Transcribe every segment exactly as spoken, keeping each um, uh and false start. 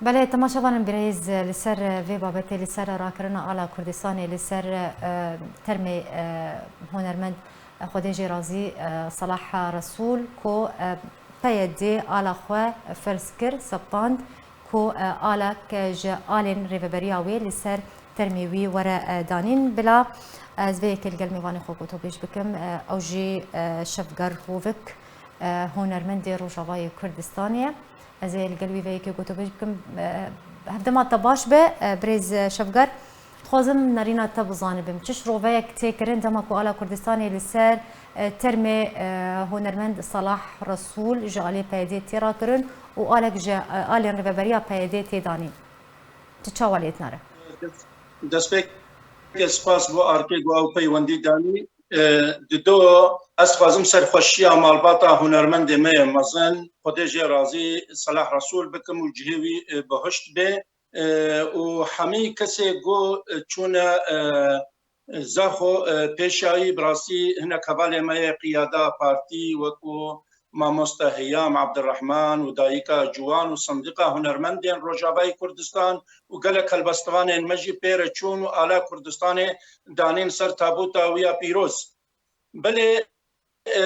Belê, temaşevanên birêz, li ser vê babetê, li ser rakirina ala Kurdistanê, li ser, e, termê, e, hunermend, e, Xwedê jê razî, e, Salah Resûl, ku, e, P Y D ala xwe ferz kir, septand, ku, e, alek ji alên rêveberiya wê li ser termê wî were, e, danîn. Bila ez vê yekê li gel mêvanê xwe gotobêj bikim, e, ew jî, e, Şevger Hovik, e, hunermendê Rojavayê Kurdistanê ye. Ez ê li gel wî vê yekê gotobêj bikim. E, hevdema te baş be, e, birêz Şevger. Dixwazim nerîna te bizanibim. Çi şiroveyek tê kirin dema ku ala Kurdistanê li ser, e, termê, e, hunermend Salah Resûl ji alî P Y D tê rakirin û alek ji, e, alên rêveberiya P Y D tê danîn? Tu çawa lê dinere? Destpêkê spas bo Arkê ku ew peywendî danî. E, Dido, ez dixwazim serxweşiya malbata hunermendê me yê mezin, Xwedê jê razî, Selah Resûl bikim û cihê wî, e, bihişt bê. E, û hemî kesê ku, e, çûne, e, Zaxo, e, pêşayî, bi rastî hinek hevalê me yê qiyada partî, wekû mamoste Heyam Abdurrahman û dayika Ciwan û Sindiqa Hunermendên Rojavayê Kurdistan û gelek helbestvanên me jî pê re çûn û ala Kurdistanê danîn ser tabûta wî ya pîroz. Belê, e,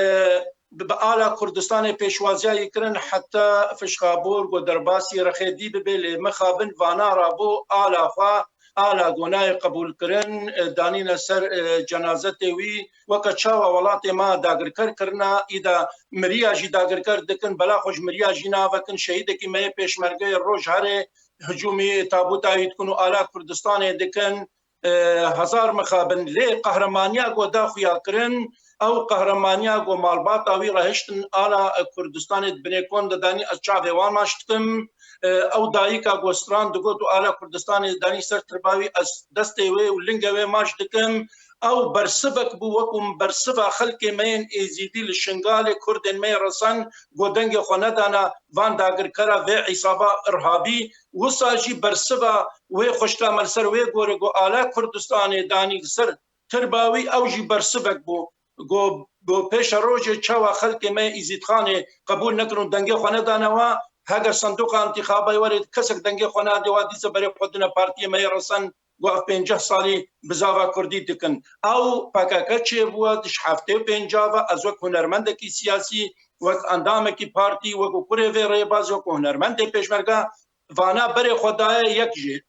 bi, bi ala Kurdistanê pêşwaziya yî kirin heta Fişxabûr ku derbasî rexê dî bibe, lê mixabin vana rabû ala xwe, ala ku nayê qebûlkirin, e, danîne ser, e, cenazetê wî. Weke çawa welatê me dagirker kirina, îda miriya jî dagirker dikin, bela xwe ji miriya jî navekin, şehîdekî me yê pêşmergeyê roj herê hicûmî tabûta wî dikin û ala Kurdistanê dikin. E, hezar mixabin. Lê qehremaniya ku da xuya kirin, ew qehremaniya ku malbata wî re hiştin ala, e, Kurdistanê di binê kon de danî, ez çavê wan maç dikim. E, ew dayika ku stran digot û ala Kurdistanê danî ser tirba wî, ez destê wê û lingê wê maç dikim. Ew bersivek bû, wekû bersiva xelkê me yên Êzîdî li Şingalê, Kurdên me yê resen, ku dengê xwe nedana van dagirkera vê îsaba irhabî. Wisa jî bersiva wê xwişka me li ser wê gorê ku ala Kurdistanê danî li ser tirba wî, ew jî bersivek bû. Ku, ku pêşerojê çawa xelkê me Îzîdxanê qebûl nekirin û dengê xwe nedane we, heger sindoqa întîxabayê were kesek dengê xwe nade we, dîsa berê xwe dine partiyê me yê resen, ku ev pênceh salî bizava kurdî dikin. Ew P K K çêbûye, di ji heftê û pênca ve ez wek hunermendekî siyasî, wek endamekî partî, wek kurê vê rêbazê, wek hunermendê pêşmerge, vana berê xwe daye yek jê.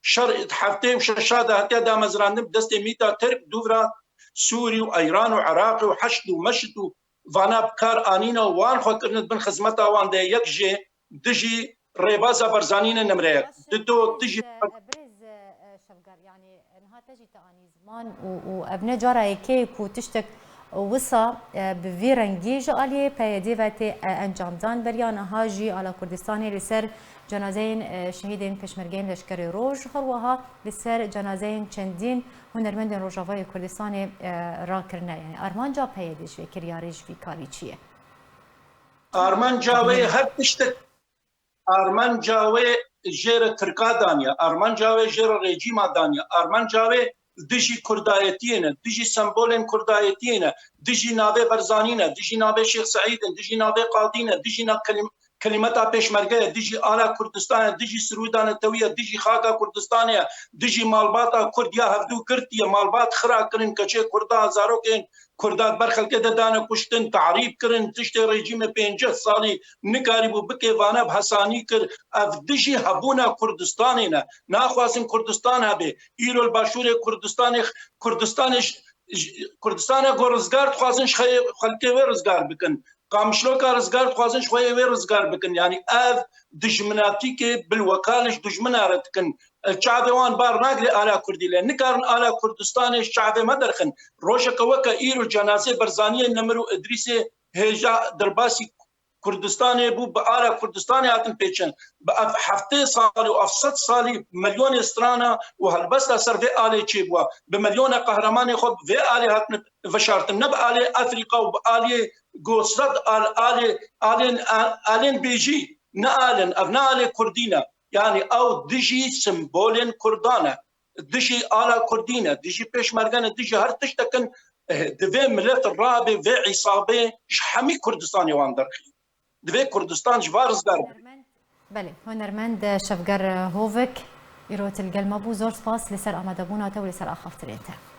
Şer heftê û şeşa de hatiye damezrandin bi destê mîta Tirk, dûvra Sûrî û Eyran û Iraqê û Heşd û Meşd û vana bi kar anîne û wan xwe kirine di bin xizmeta wan de yek jê dijî rêbaza Barzanî ne nimre yek. Baş e, Dido birêz, dijî e, birêz, e, Şevger, yanî niha te jî te anî ziman û, û ev ne cara yekê ye ku tiştek wisa, e, bi vî rengî ji aliyê P Y D ve tê, e, encamdan. Beriya niha jî ala Kurdistanê li ser cenazeyên, e, şehîdên pêşmergeyên Leşkerê Roj, her wiha li ser cenazeyên çendîn hunermendên Rojavayê Kurdistanê, e, rakirine. Yanî armanca P Y D ji vê kiryarê, ji vî karî çi ye? Armanca wê her tiştek, armanca wê jê re Tirka daniye, armanca wê jê re rejîma daniye, armanca wê dijî Kurdayetiyê ne, dijî sembolên Kurdayetiyê ne, dijî navê Barzanî ne, dijî navê Şêx Seîd in, dijî navê Qadî ne, dijî na-, kelîm-, kelîmeta pêşmerge ye, dijî ala Kurdistan e, dijî sirûda netewî ye, dijî xaka Kurdistanê ye, dijî malbata Kurd ya hevdû girtî ye, malbat xira kirin, keçê Kurda, zarokên Kurda di ber xelkê de dane kuştin, tehrîb kirin, tiştê rejîmê pêncî salî nikarîbû bike, vana bi hesanî kir. Ev dijî hebûna Kurdistanê ne. Naxwazin Kurdistan hebe. Îro li Başûrê Kurdistanê, Kurdistanê ji, ji, Kurdistana ku rizgar dixwazin ji xelkê wê rizgar bikin. Qamişloka rizgar dixwazin ji xwe yê wê rizgar bikin. Yanî ev dijminatîkê bilweka li ji dijmina re dikin. Çavê wan bar nagire ala Kurdî lê. Nikarin ala Kurdistanê ji çavê me derxin. Rojeke weke îro cenazê Barzaniyê, Nemir û Idrîsê hêja derbasî Kurdistanê bû, bi ala Kurdistanê hatin pêçin. Bi ev heftê salî û ev sed salî milyonê strana û helbesta ser vê alê çêbûye. Bi milyona qehremanê xwe bi vê alê hatine veşartin. Ne bi alê Efrîka û bi aliyê go sed al-, alê, alên, a-, alên bêjî ne alin. Ev ne alê Kurdî ne. Yanî ew dijî simbolên Kurdan e. Dijî ala Kurdî ne, dijî pêşmerge ne, dijî her tiştek in. Eh, divê milet rabe vê îsabê ji hemî Kurdistanê wan derxî. Divê Kurdistan ji van rizgar be. Hunermend, Belê, hunermend Şevger Hovik îro til gel me bû. Zor spas li ser amadebûna te û li ser axaftinên te.